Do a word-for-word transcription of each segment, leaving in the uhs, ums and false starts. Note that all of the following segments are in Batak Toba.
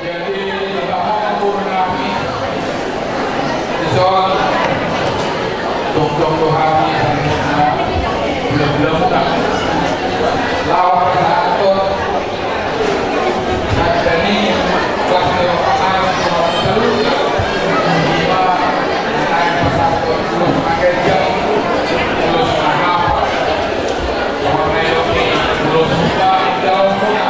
Jadi, di bahan kurang dison, tongtong do hami, na, belum-belum tak. Lawan satu. Jadi, kelas dua, kelas dua, lima, naik kelas satu, terus pakai jam, terus mahal. Sama kayak ini, terus kita jauh punya.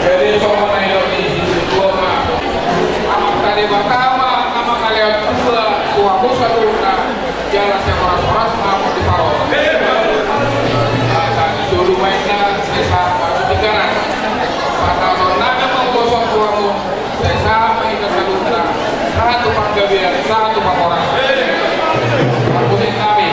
Jadi, songon na nidok ni sidua ma, Amanta Debata ma na mangalean tua, tua musa dona, jala sian horas-horas ma di parona. Asa di solu ma inna, sesa ma di garan. Pasahaton nami ma ulos on tu hamu. Sai sahat ma hita saluhutna, sahat tu panggabean, sahat tu panghorasan. Parmusik nami.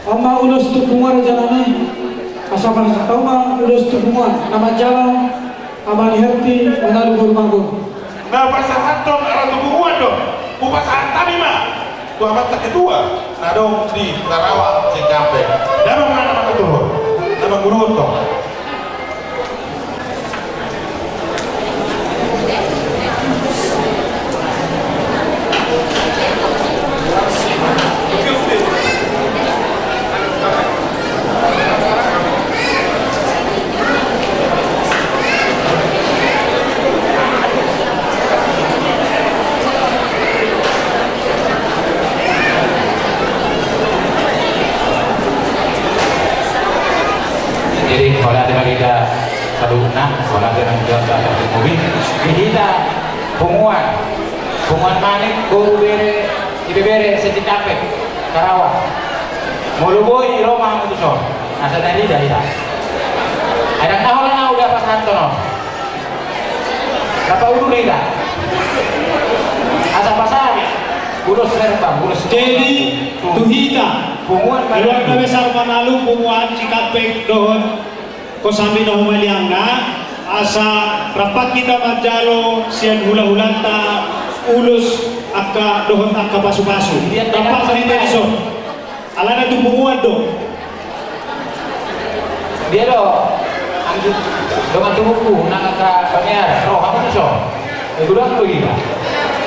On ma ulos tu punguan, raja nami. Asa pasahat hamu ma ulos tu punguan. Na manjalo Ama ni Herti Manalu boru Manggung. Na pasahathon ala tu punguan do. Hupasahat hami ma tu amanta ketua na adong di Karawang Cikampek. Damang ma na manguruhon. Na manguruhon tong. Jadi, mauliate ma di hita saluhutna, mauliate ma di hita saluhutna. Di hita punguan, punguan Manik, boru, bere, ibebere, se Cikampek, Karawang. Molo boi ro ma hamu tuson, asa tarida hita. Ai ndang na holan ahu da pasahathon on. Rap udur hita. Asa pasahat ulos herbang, ulos. Jadi, tu hita, punguan Manalu, keluarga besar Manalu, punguan Cikampek dohot Kosambi na humaliangna, asa rap hita manjalo sian hula-hulanta ulos angka dohot angka pasu-pasu. Rap hita dison. Alana tu punguan do. Dia do. Anggi, dongan tubuku, nang angka paniara, ro hamu tuson. Eh, guru aku ini.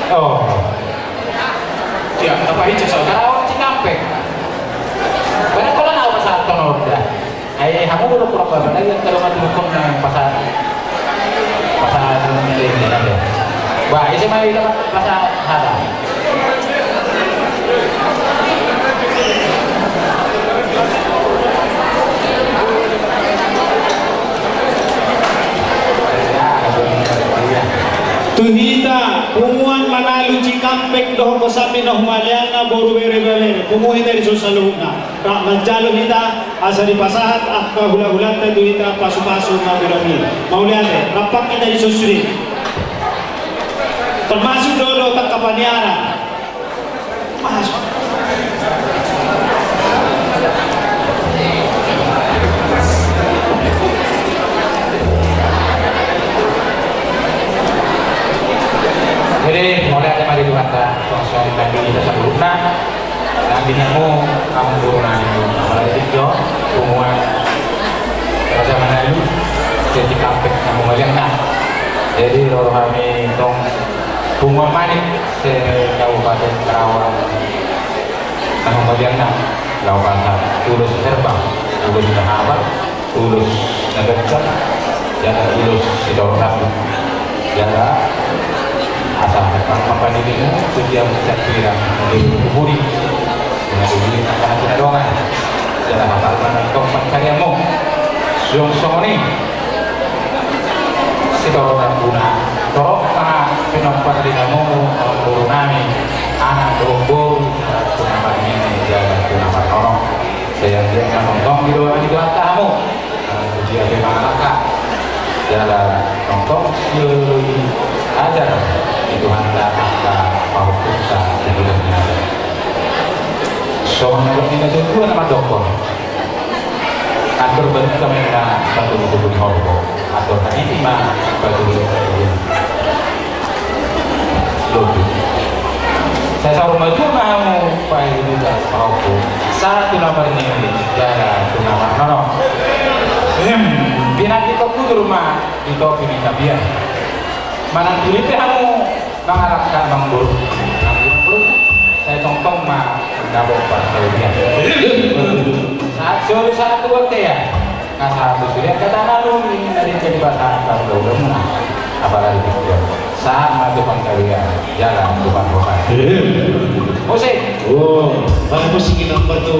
Oh. Siap, apa hijau, so? Karawang Cikampek. Banyak kalau nau pasahathon on da. Ai hamu do kurang bapak lagi, kalau mati hukum nang pasahat. Pasahat nang ini, nang ini. Wah, isi mah itu pasahat. Tu hita, punguan Manalu Cikampek dohot Kosambi na humaliangna, boru, bere, ibebere. Pungu hita dison saluhutna. Rap manjalo hita, asa dipasahat angka hula-hulanta tu hita pasu-pasu na godang i. Mauliate, rap hita dison sude. Termasuk do dohot angka paniara. Masuk. Jadi, mauliate ma di Tuhanta, songon i di hita saluhutna. Nang di hamu, hamu boru nami, apalagi di jo, punguan Raja Manalu, se Cikampek na humaliangna. Jadi, ro hami tong punguan Manik, se Kabupaten Karawang na humaliangna, laho pasahat ulos herbang, ulos na habal, ulos na ganjang, jala ulos sitorop rambu. Jala asa herbang ma pandidimu tu tiap siapira di kuburi. Dengan diberi tangkahan sinadongan. Jala habal ma nang tong pansarianmu. Suang songon i. Sitorop rambuna. Torop ma Nomor lima momo, nomor nami, anak dombo, tu nomor ini, jala tu nomor nono. Saya dia nomor tong di luar itu hamu. Dia memang anak. Jala tong tong, dia lebih ajar. Itu hanta angka pahukum sa, dia lebih ajar. So, menurut ini tuh, gua nama dokter. Atur banyak kami na patulung-tulung horbo. Atur tadi lima patulung-tulung. Lobi. Saya saru maju mau pai juga horbo. Satu nomor ini, jala tu nomor nono. Hem, binati kau kudur ma, di topi ni tapian. Mana tulis hamu? Mangalangka manggur. Manggur. Saya tongtong ma dabo parsaurian. Saat sore saat dua tea. Kasatu sudah kata nalu ini dari jadi bahasa angka udah udah muna. Apalagi dia. Saat maju pangkalian jalan bukan bukan. Musik. Oh, bagus ini nomor tuh.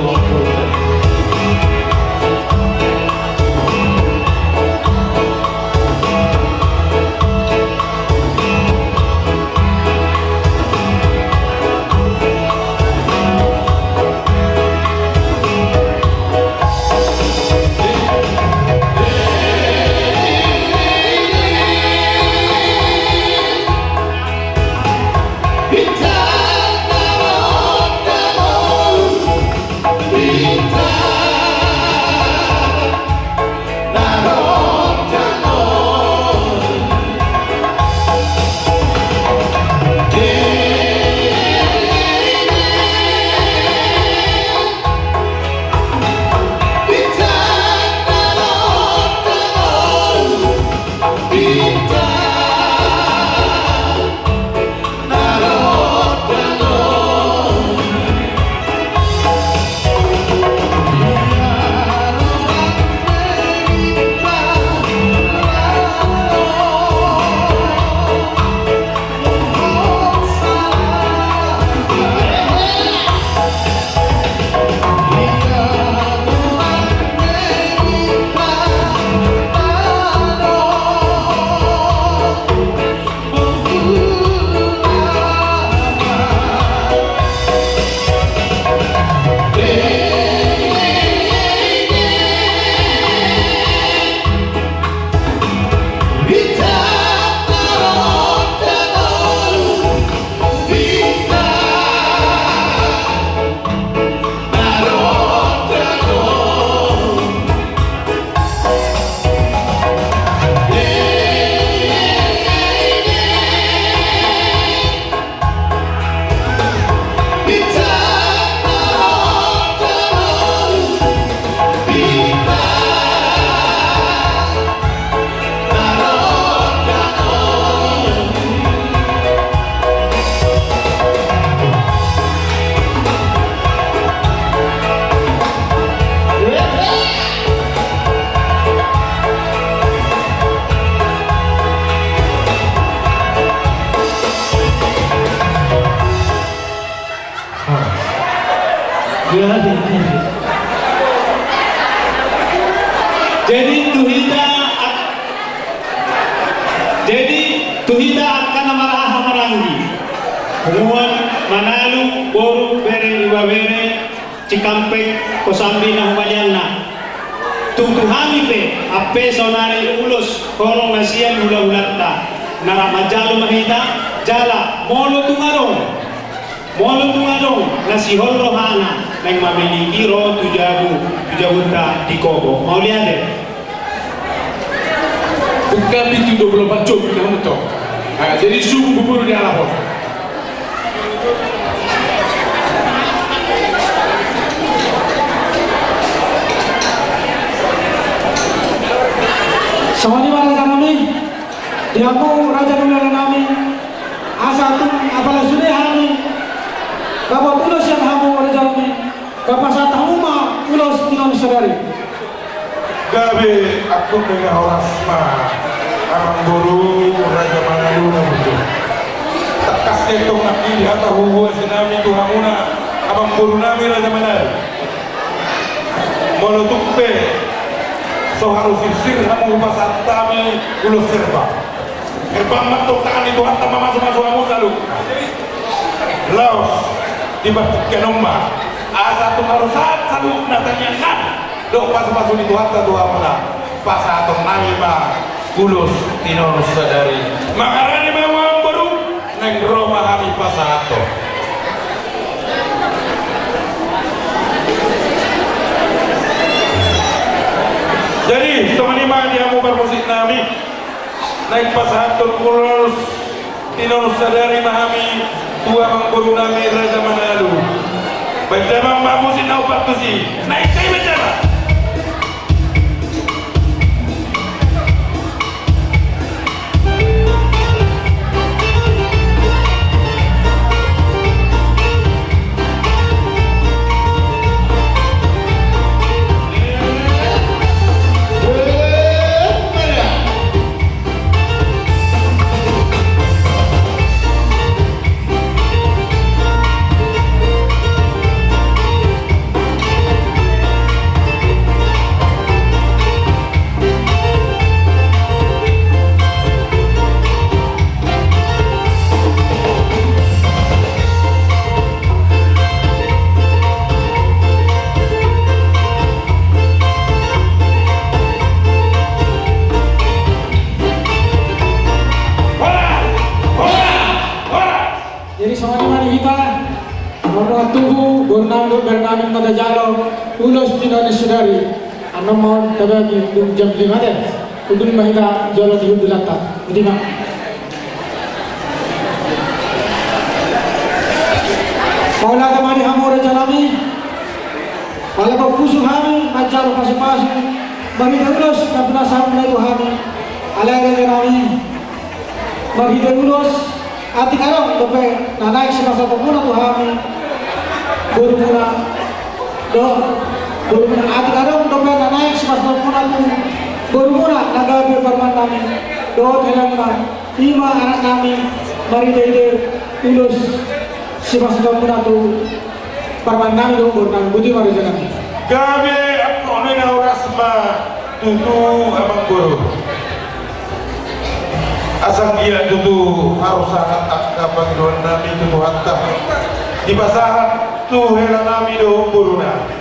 Jadi tu hita, jadi tu hita angka na marhahamaranggi, punguan Manalu, boru, bere, ibebere, Cikampek, Kosambi na humalianna. Tutu hami pe, ampe saonari ulos horong na sian hulahulanta, na rap manjalo ma hita, jala molo tung adong, molo tung adong na sihol rohana naeng mamiliki ro tu jabu, tu jabunta di Kobo. Mauliate. Buka pintu dua puluh empat jam, kita mentok. Nah, jadi subuh bubur di alapon. Songon i ma raja nami, di hamu raja nami, raja nami, asa tung apala sude hami, dapot ulos sian hamu raja nami, pasahat hamu ma ulos di nami sadari. Gabe, angkun, denggan horas ma, amangboru raja Manalu na bujur. Tangkas tentong nangkin di hata huhuasi nami tu hamuna, amangboru nami raja Manalu. Molo tung pe so haru sirsir hamu hupasahat hami ulos herbang. Herbang ma tongtong ni Tuhanta mamasu-masu. Di partingkian on ma asa tung harusahat saluhutna tangiangnami dohot pasupasu ni Tuhanta tu hamuna. Pasahaton nami ma ulos tinonus sadari. Mangarani ma hamu amangboru, naeng ro ma hami pasahathon. Jadi songon i ma di hamu parmusik nami, naeng pasahathon ulos tinonus sadari ma hami tu amangboru nami Raja Manalu. Baen damang ma musik na umpantusi, naeng sai baen damang. Jadi songon i ma di hita, molo tubu boru nami dohot bere nami ma tajalo ulos tinonus sadari. Annon ma on tabagi dung jam lima te. Hundul ma hita jolo di hundulanta. Boti ma. Mauliate ma di hamu raja nami. Mauliate ma di hamu manjalo pasupasu marhite ulos na pinasahatmuna i tu hami. Alai raja nami, marhite ulos atik adong dope na naeng sipasahatonmuna tu hami borumuna. Dohot borumuna, atik adong dope na naeng sipasahatonmuna tu borumuna na gabe parumaennami dohot helangna. I ma anaknami, marhitehite ulos sipasahatonmuna tu parumaennami dohot borunami. Boti ma raja nami. Gabe angka na horas ma tutu amangboru. Asa anggiat tutu harusahat angka pangidoannami tu Tuhanta dipasahat tu helanami dohot borunami.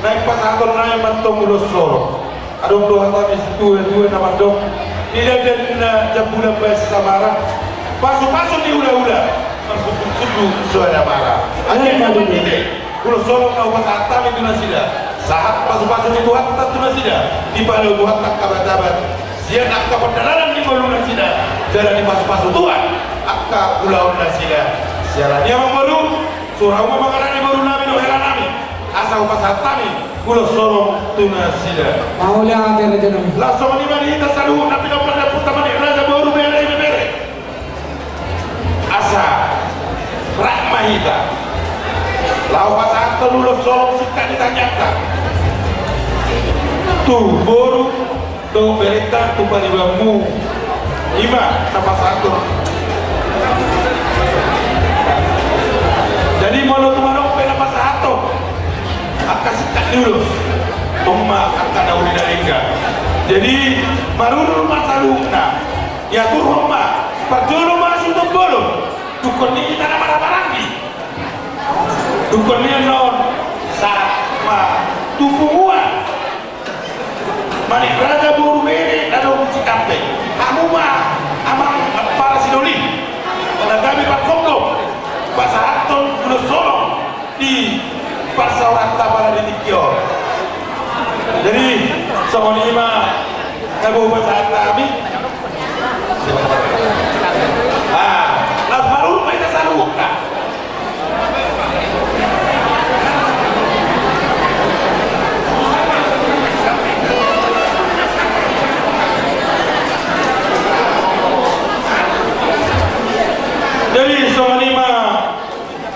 Naeng pasahatonnami ma antong ulos sorong. Adong do hata ni situatua na mandok, di dandanna jambulan baen samara, pasupasu ni hulahula, marsundutsundut soada mara. Akhirna marhite ulos sorong na hupasahat hami tu nasida, sahat pasupasu ni Tuhanta tu nasida, dipalehon Tuhanta angka batabat sian angka pardalanan ni ngolunasida, jala dipasupasu Tuhan angka ulaonnasida. Siala ni i amangboru, sura hamu ma mangarani borunami dohot helanami, asa hupasahat hami ulos sorong tu nasida. Mauliate raja nami. Laos songon i ma di hita saluhutna pinompar ni ompunta Manik Raja, boru, bere, ibebere. Asa rap ma hita laho pasahathon ulos sorong singkat ni tangiangta tu boru dohot berenta tu paribanmu. I ma na pasahathon. Jadi molo tung adong pe na pasahathon angka singkat ni ulos, on ma angka na uli na denggan. Jadi marurur ma saluhutna, diaturhon ma, parjolo ma suhut bolon. Dungkon ni hita na marhahamaranggi, dungkon ni annon sahat ma tu punguan Manik Raja, boru, bere na adong di Cikampek. Hamu ma amang para sidoli na gabe pargomgom pasahathon ulos sorong di parsaoranta pala di tingki on. Jadi songon i ma na boi pasahat hami. Ah, laos marurut ma hita saluhutna. Jadi songon i ma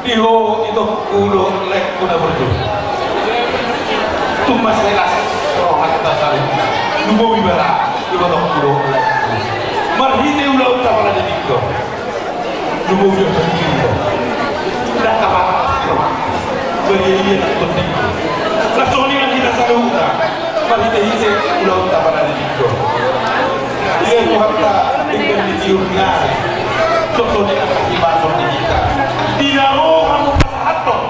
di ho itokku dohot laengku na burju. Tung mansai las rohanta saluhutna, lumobi ma ibana itokku dohot laengku. Marhite ulaonta pala di tingki on, lumobi ma ibana. Ndang kapapas roha, bariaia nang tondingku. Laos songon i ma di hita saluhutna, marhitehite ulaonta pala di tingki on. Ia Tuhanta denggan ni tiur ni ari, songon i angka hipason ni hita. Di na ro hamu pasahathon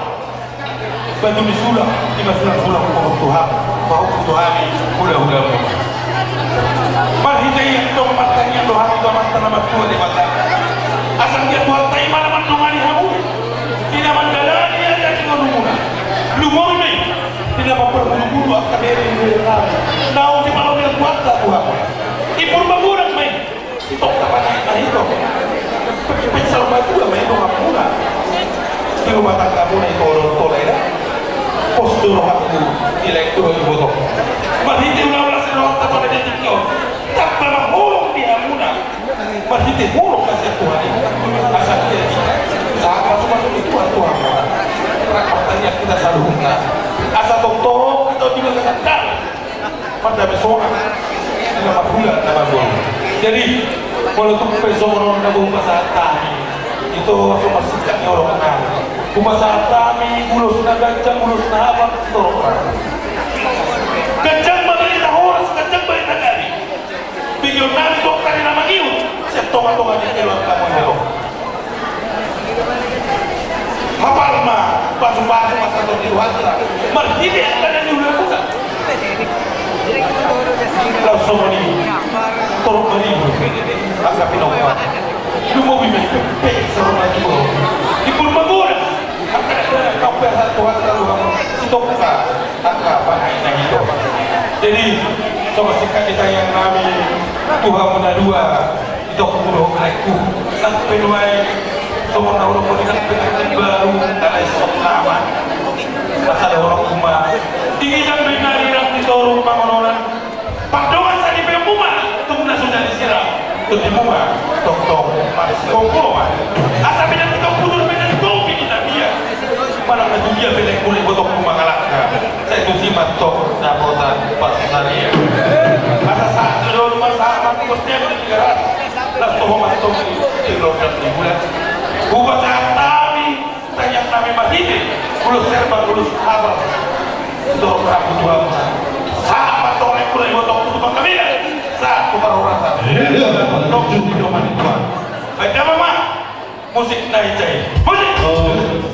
Batu ni sulak, ima sulak-sulak huboan tu hami, pahompar tu hami hulahula. Marhite i antong martangiang do hami tu Amanta na martua Debata. Asa anggiat Tuhanta i ma na mandongani hamu, i na mandalani adat ni ngolumuna. Lumobi ma i, i na mampargulugulu angka bere ni bere nami, naung dipalobi Tuhanta tu hamu. I Purba Godang ma i. Sitongka panahit na hito. Pengki pengki saur matua ma i donganmuna. Di rumah tanggamuna i tolong tolai da. Pos do rohangku, di lain do iboto. Marhite ulaon las ni rohanta pada di tingki on, tamba ma holong di hamuna. Marhite holong na sian Tuhan i, asa jadi sahat masuk-masuk di Tuhan, Tuhan. Rap martangiang hita saluhutna. Asa tongtong hita di bagasan damai. Mandame sonang di na marhula na margolu. Jadi molo tung pe songon on na boi hupasahat hami, ito so marsingkat ni holong nami. Hupasahat hami ulos na ganjang, ulos na hapal sitorop raja. Ganjang ma barita horas, ganjang barita gabe. Begeon nami tongka di na mangihut sian tonga-tonga ni hela angka mangihut. Hapal ma pasu-pasu ma sator ni Tuhanta marhite angka na niula-ula. Laos songon i torop ma niula angka pinompar. Lumobi ma i pe saur matua. Di Purba Godang angka na niula-ula, angka pe asa Tuhanta luham sitongka angka panahit na hito. Jadi songon singkat ni tangiang nami tu hamuna dua. Itongku dohot laengku, nang pe nuaeng songon na hudok on, nang pe nang pe baru alai songon nama. Asa dohononku ma, tingki jambi nari nang di toru pangononan. Pardongan saripeonmu ma, tung na so jadi sirang. Tondimuna tongtong marsigomgoman. Asa pinantikhon bujur, pinantikhon bini na dia. Manang na tudia pe laengku, ibotongku mangalangka. Sai tusi ma antong dapotan parsaripeon. Asa sahat do nunga sahat ma antong di Tigaras. Las toho ma antong di Tingkir dan di Bulan. Hupasahat hami tangiang nami marhite ulos herbal, ulos hapal. Sitorop raja tu hamuna. Sahat ma antong laengku, ibotongku, tu panggabean, sahat tu parhorasan. Antong di dongan ni Tuhan. Baik, damang ma. Musik na hita i. Musik.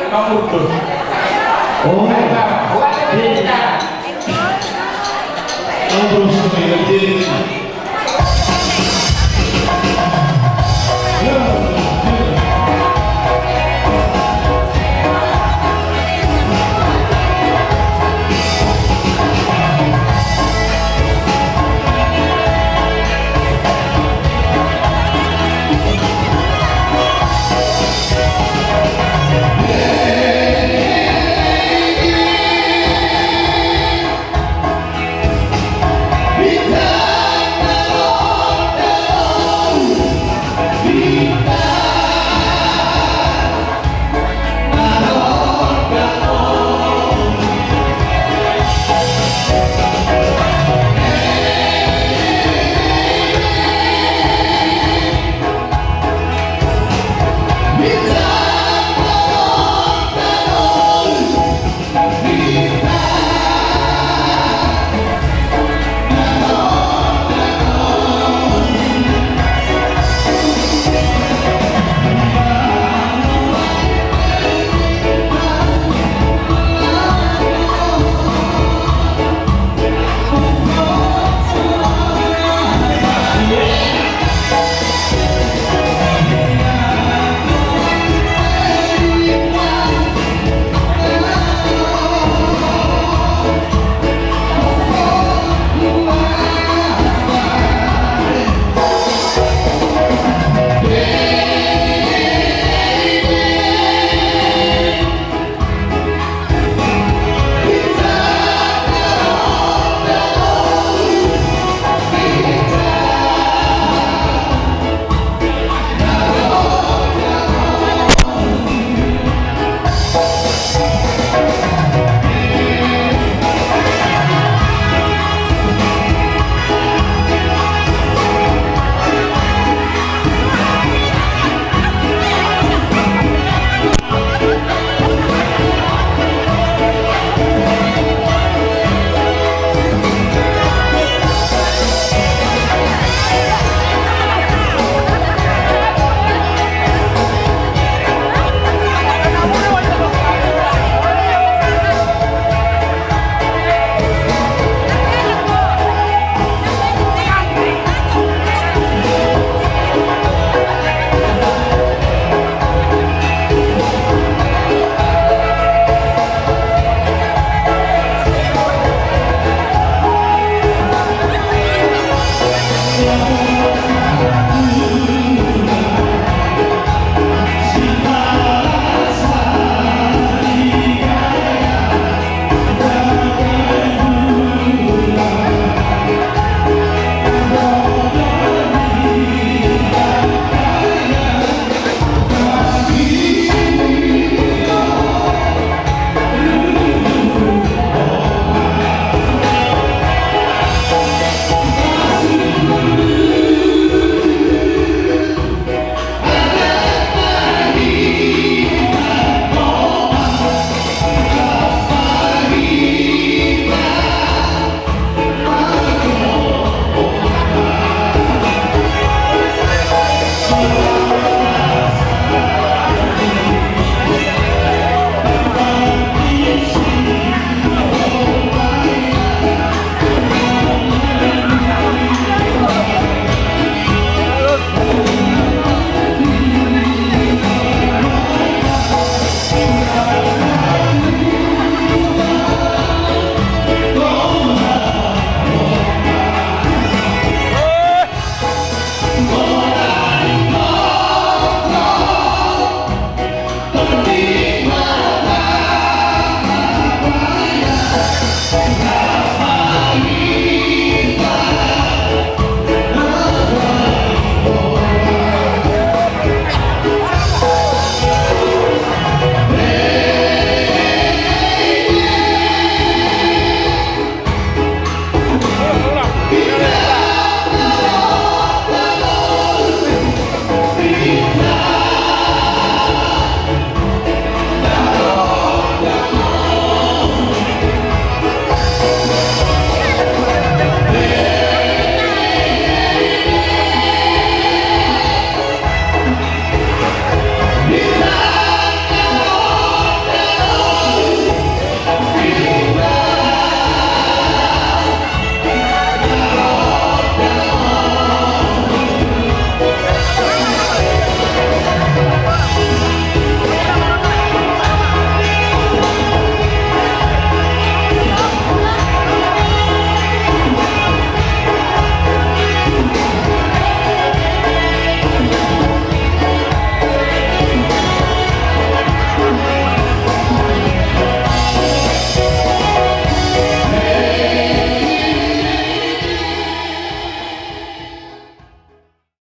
Kamu tuh. Oh. Kamu terus main game.